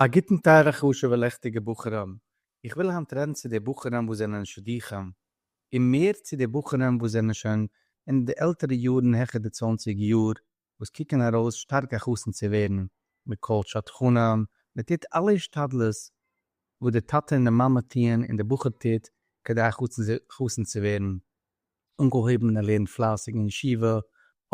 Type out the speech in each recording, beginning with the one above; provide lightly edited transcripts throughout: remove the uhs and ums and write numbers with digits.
א גוטן טייערע חשוב'ע לעכטיגע בחורים, איך וויל היינט רעדן צו די בחורים וואס זענען שידוכים, און מער צו די בחורים וואס זענען שוין אין די עלטערע יארן העכער די 20 יאר, וואס קוקן ארויס שטארק א חתן צו ווערן, מען call ט שדכנים, מען טוט אלע השתדלות וואס די טאטע און די מאמע טוען און די בחור טוט כדי א חתן צו ווערן. אנגעהויבן ער לערנט פלייסיג אין ישיבה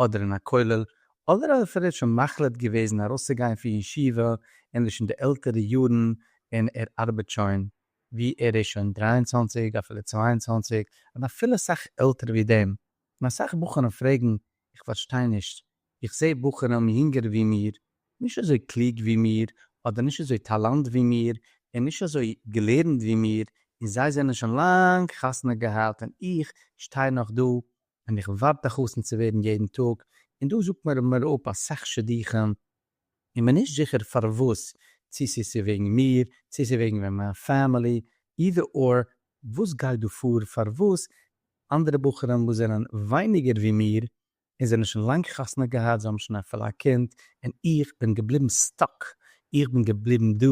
אדער אין א כולל, אדער אפילו ער האט שוין מחליט געוועזן ארויסצוגיין פון ישיבה און איז שוין די עלטערע יארן און ער ארבעט שוין ווי ער איז שוין 23 אפילו 22 און אפילו אסאך עלטער ווי דעם. און אסאך בחורים פרעגן איך פארשטיי נישט, איך זעה בחורים יונגער ווי מיר, נישט אזוי קלוג ווי מיר, אדער נישט אזוי טאלאנט ווי מיר, און נישט אזוי געלערנט ווי מיר, און זיי זענען שוין לאנג חתונה געהאט און איך שטיי נאך דא און איך ווארט א חתן צו ווערן יעדן טאג, און דא זאגט מען מיר אפ אסאך שידוכים, און מען נישט זיכער פארוואס, צו ס'איז וועגן מיר, צו ס'איז וועגן מיין family, either or, וואס גייט דא פאר, פארוואס אנדערע בחורים וואס זענען ווייניגער ווי מיר, און זענען שוין לאנג חתונה געהאט, זיי האבן שוין אפילו א קינד, און איך בין געבליבן stuck, איך בין געבליבן דא,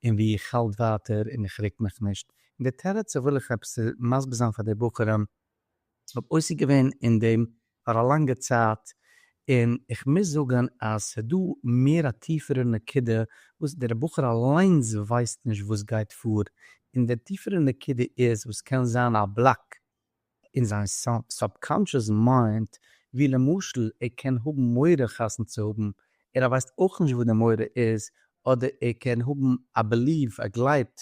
און ווי איך האלט ווייטער און איך רוק מיך נישט. און די תירוץ וויל איך עפעס מסביר זיין פאר די בחורים, איך האב עוסק געווען אין דעם פאר א לאנגע צייט, און איך מוז זאגן אז ס'איז דא מער א טיפערע נקודה וואס דער בחור אליינס ווייסט נישט וואס גייט פאר, און דער טיפערע נקודה איז וואס קען זיין א block אין זיין subconscious mind, ווי למשל ער קען האבן מורא חתונה צו האבן, ער ווייסט אויך נישט וואס די מורא איז, אדער ער קען האבן א belief, ער גלייבט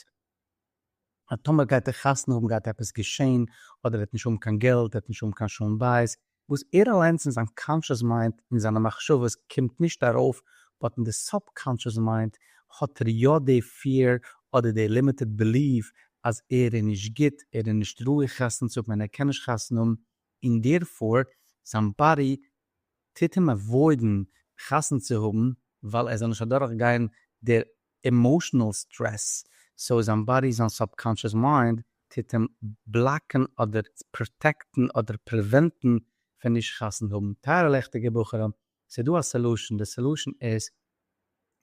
אז טאמער גייט ער חתונה האבן גייט עפעס געשען, אדער ער וועט נישט האבן קיין געלט, ער וועט נישט האבן קיין שלום בית, וואס ער אליינס אין זיין conscious mind, אין זיינע מחשבות קומט נישט ארויף, but אין די subconscious mind האט ער יא די fear אדער די limited belief אז ער איז נישט גוט, ער איז נישט ראוי חתונה צו האבן און ער קען נישט חתונה האבן, און therefore זיין body טוט אים avoid ן חתונה צו האבן ווייל ער זאל נישט אדורך גיין דער emotional stress, so זיין body זיין subconscious mind טוט אים block ן אדער protect ן אדער prevent ן פון נישט חתונה האבן. טייערע לעכטיגע בחורים, ס'איז דא א solution, די solution איז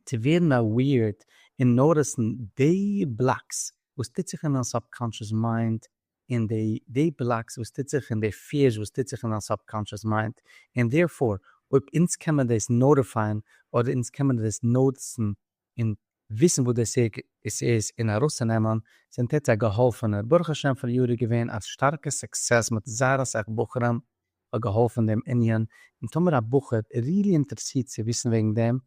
צו ווערן aware און notice ן די blocks וואס טוט זיך אין דיין subconscious mind, און די די blocks וואס טוט זיך און די fears וואס טוט זיך אין דיין subconscious mind, און therefore אויב אונז קען מען דאס notify ען אדער אונז קען מען דאס notice ן און וויסן וואס דאס איז און ארויסצונעמען, זענט עטץ א געהאלפענער. ברוך השם פאריאר איז געווען א שטארקע success מיט זייער אסאך בחורים האט געהאלפן דעם ענין, און טאמער א בחור really אינטערעסירט צו וויסן וועגן דעם.